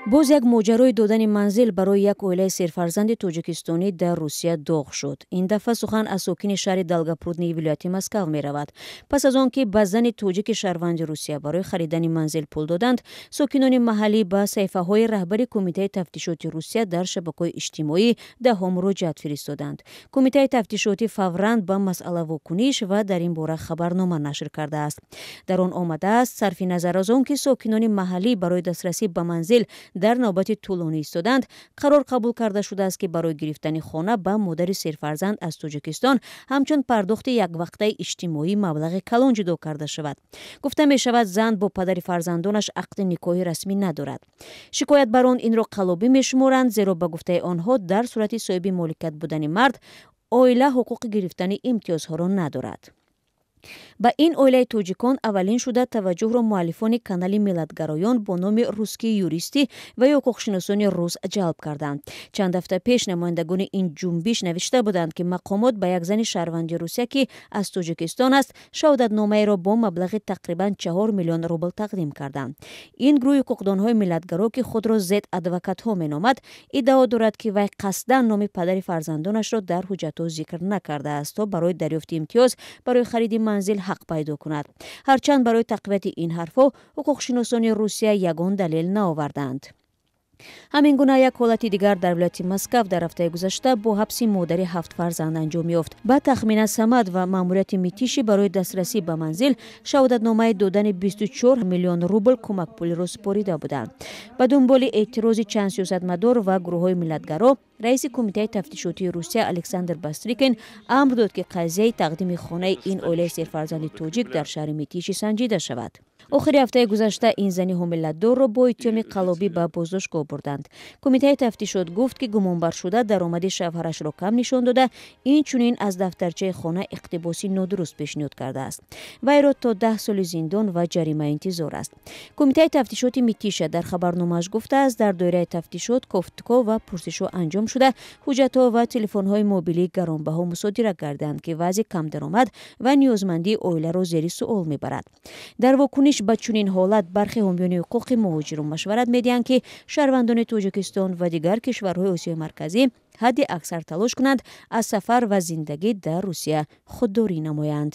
Боз як моҷарои додани манзил барои як оилаи серфарзанди тоҷикистонӣ дар Русия доғ шуд. Ин дафъа сухан аз сокини шаҳри Долгопруднии вилояти Москав меравад. Пас аз он ки ба зани тоҷики шаҳрванди Русия барои харидани манзил пул доданд, сокинони маҳаллӣ ба саҳифаҳои раҳбари Кумитаи тафтишоти Русия дар шабакаҳои иҷтимоӣ даҳҳо муроҷиат фиристоданд. Кумитаи тафтишотӣ фавран ба масъала вокуниш ва дар ин бора хабарнома нашр кардааст. Дар он омадааст, сарфи назар аз он ки сокинони маҳаллӣ барои дастрасӣ ба манзил дар навбати тӯлонӣ истоданд, қарор қабул карда шудааст, ки барои гирифтани хона ба модари серфарзанд аз Тоҷикистон ҳамчун пардохти яквақтаи иҷтимоӣ маблағи калон ҷудо карда шавад. Гуфта мешавад, зан бо падари фарзандонаш ақди никоҳи расмӣ надорад. Шикоятбарон инро қаллобӣ мешуморанд, зеро, ба гуфтаи онҳо, дар сурати соҳиби моликият будани мард оила ҳуқуқи гирифтани имтиёзҳоро надорад. Ба ин оилаи тоҷикон аввалин шуда таваҷҷӯҳро муаллифони канали миллатгароён бо номи «Русские юристы» ва ё ҳуқуқшиносони рус ҷалб карданд. Чанд ҳафта пеш намояндагони ин ҷунбиш навишта буданд, ки мақомот ба як зани шаҳрванди Русия, ки аз Тоҷикистон аст, шаҳодатномаеро бо маблағи тақрибан 4 миллион рубл тақдим карданд. Ин гурӯҳи ҳуқуқдонҳои миллатгаро, ки худро зет адвокатҳо меномад, иддао дорад, ки вай қасдан номи падари фарзандонашро дар ҳуҷҷатҳо зикр накардааст, то барои дарёфти имтиёз барои хариди манзил ҳақ пайдо кунад. Ҳарчанд барои тақвияти ин ҳарфҳо ҳуқуқшиносони Русия ягон далел наоварданд. Ҳамин гуна як ҳолати дигар дар вилояти Москав дар ҳафтаи гузашта бо ҳабси модари ҳафт фарзанд анҷом ёфт. Ба Тахмина Самад ва маъмурияти Митиши барои дастрасӣ ба манзил шаҳодатномаи додани 24 миллион рубл кӯмакпулиро супорида буданд. Ба дунболи эътирози чанд сиёсатмадор ва гурӯҳҳои миллатгаро, раиси Кумитаи тафтишотии Русия Александр Бастрикин амр дод, ки қазияи тақдими хонаи ин оилаи серфарзанди тоҷик дар шаҳри Митиши санҷида шавад. Охири ҳафтаи гузашта ин зани ҳомиладорро бо иттиҳоми қаллобӣ ба боздоштгоҳ бурданд. Кумитаи тафтишот гуфт, ки гумонбаршуда даромади шавҳарашро кам нишон дода, инчунин аз дафтарчаи хона иқтибоси нодуруст пешниҳод кардааст. Вайро то 10 соли зиндон ва ҷарима интизор аст. Кумитаи тафтишоти Митиша дар хабарномааш гуфтааст, дар доираи тафтишот кофтуков ва пурсишҳо анҷом шуда, ҳуҷҷатҳо ва телефонҳои мобилии гаронбаҳо мусодира карданд, ки вазъи камдаромад ва ниёзмандии оиларо зери суол мебарад. Дар вокуниш ба чунин ҳолат бархе ҳомиёни ҳуқуқи муҳоҷирон машварат медиҳанд, ки шаҳрвандони Тоҷикистон ва дигар кишварҳои Осиёи Марказӣ ҳадди аксар талош кунанд, аз сафар ва зиндагӣ дар Русия худдорӣ намоянд.